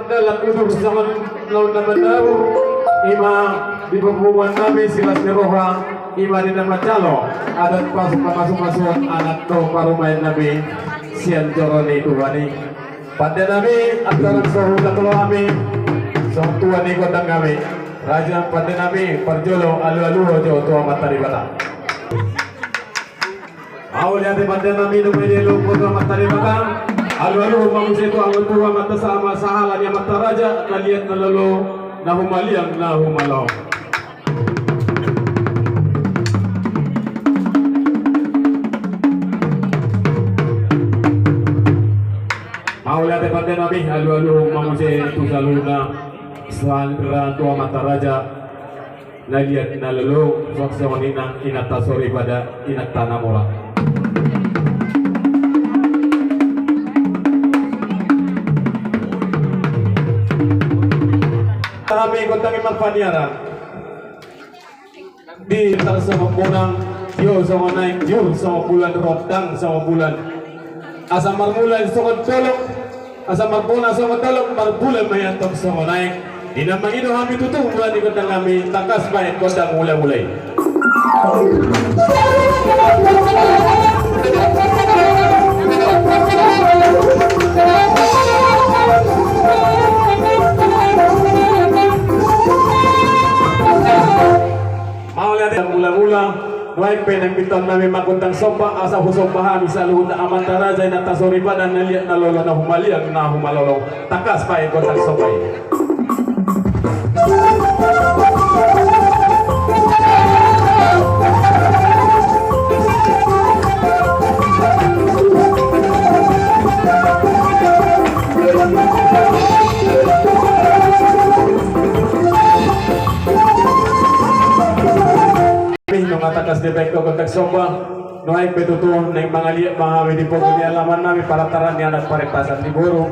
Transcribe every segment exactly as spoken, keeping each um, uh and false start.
Dalan udur songon naung na mandao, ima di papunguan nami silas ni roha, ima di na manjalo adat pas pamasumasuon anak dohot parumaen nami sian joro ni Tuhan i. Pande nami antar songon na tolo nami, songon tua ni gondang nami, raja pande nami parjolo alualuhon jo tu Amanta Debata. Mauliate pande nami, nunga dialuhon tu Amanta Debata. Alualuhon ma muse tu Amanta, tu Amanta, sama sahala ni amanta raja na liat na lolo, na humaliang na humalo. Mauliate pande nami, alualuhon ma muse tu saluhutna, sahala tu amanta raja na liat na lolo, songon i nang inanta soripada, inanta na mora. Hami gondang i marpaniaran. Di tar songon bonang, tio songon aek, jur songon bulan, rondang songon bulan. Asa marmula songon dolok, asa marbona songon dolok, marbula ma i antong songon aek. Di na mangido hami tutu mula ni gondang nami, tangkas bahen gondang mulamula i. Mauliate mulamula. Nuaeng pe naeng pintor nami manggondang somba, asa husomba hami saluhutna amanta raja, inanta soripada, na liat na lolo, na humaliang na humalolo. Tangkas bahen gondang somba i. Nunga tangkas dibahen gondang somba, nuaeng pe tutu naeng mangaliat ma hami di pogu ni alaman nami, parataran ni anak, paripasan ni boru.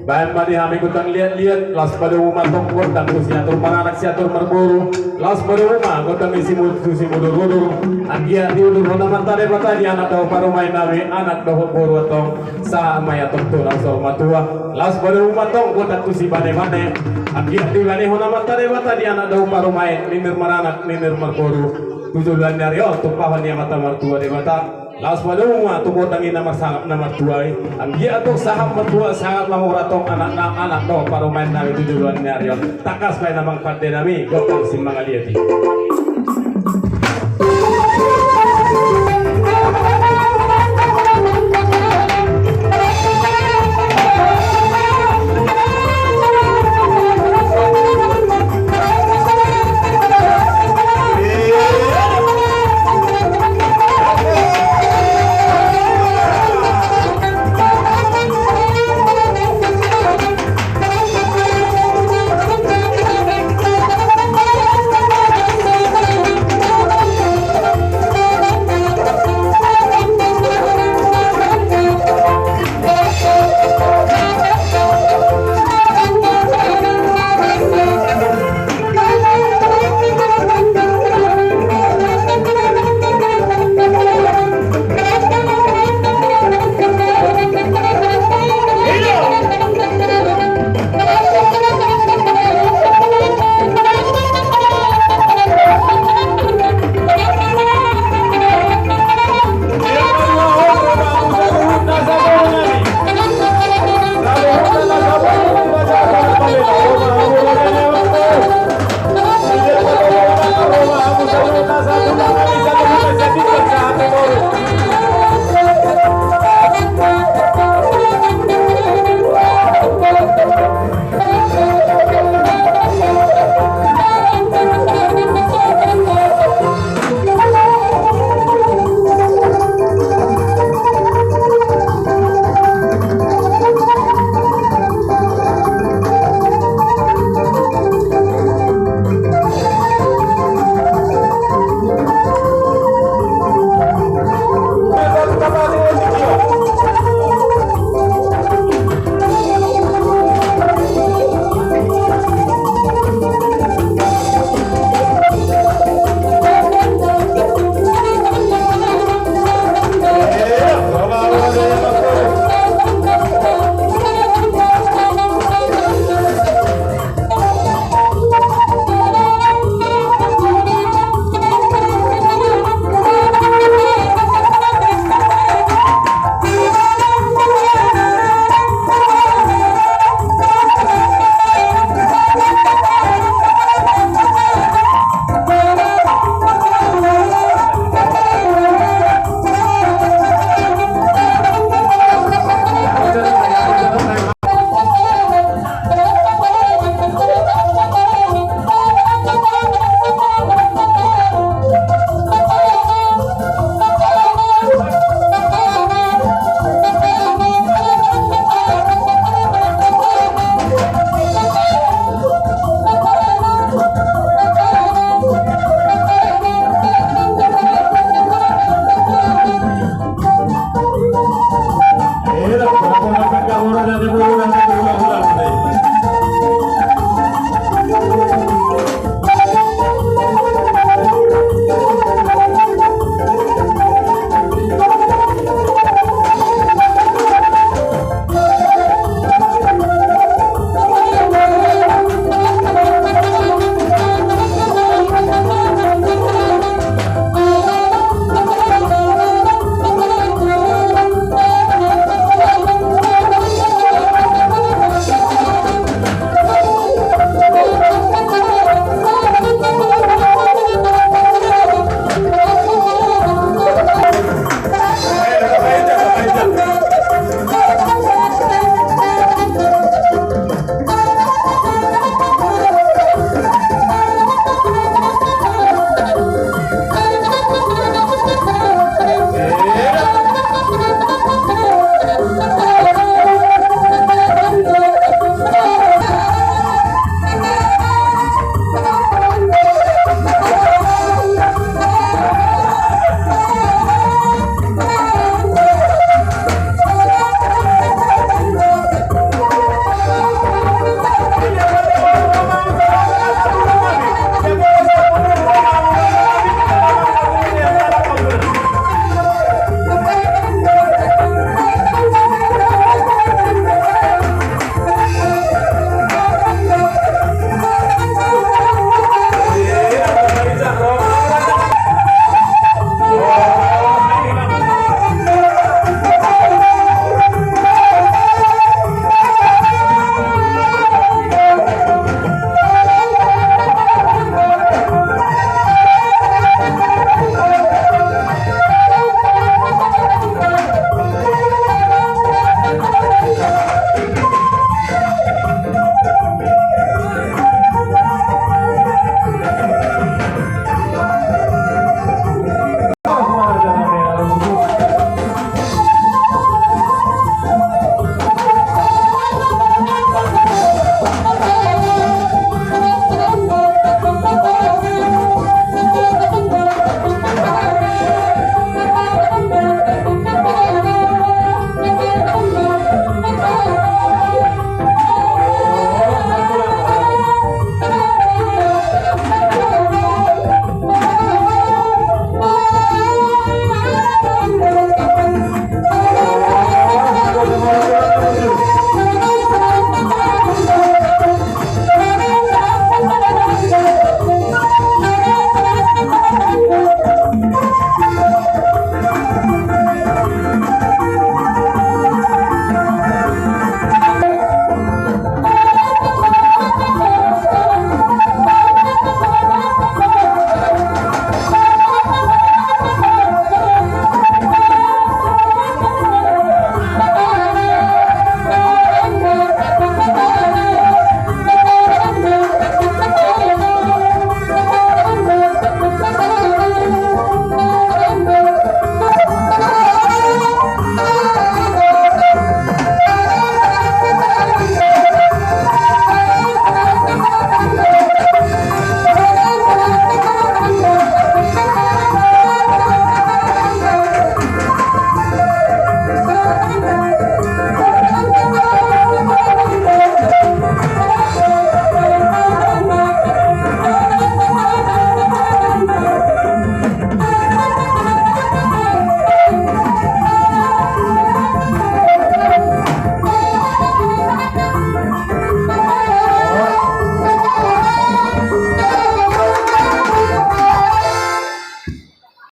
Bahen ma di hami gondang liatliat, laos padomu ma antong gondang tu siatur maranak siatur marboru, laos padomu ma gondang i simu-, tu simudurudur. Anggiat diudurhon Amanta Debata di anak dohot parumaen nami, anak dohot boru antong, sahat ma i antong tu na so matua. Laos padomu ma antong gondang tu sibanebane. Anggiat dibanehon Amanta Debata di anak dohot parumaen, ningir maranak ningir marboru, tu joloan ni ari on tumpahon ni Amanta Martua Debata. Laos padomu ma tu gondang i na marsangap na martua i. Anggiat antong sahat martua, sahat mahora antong anakna, anak dohot parumaen nami tu joloan ni ari on. Tangkas bahen amang pande nami gondang simangaliat i.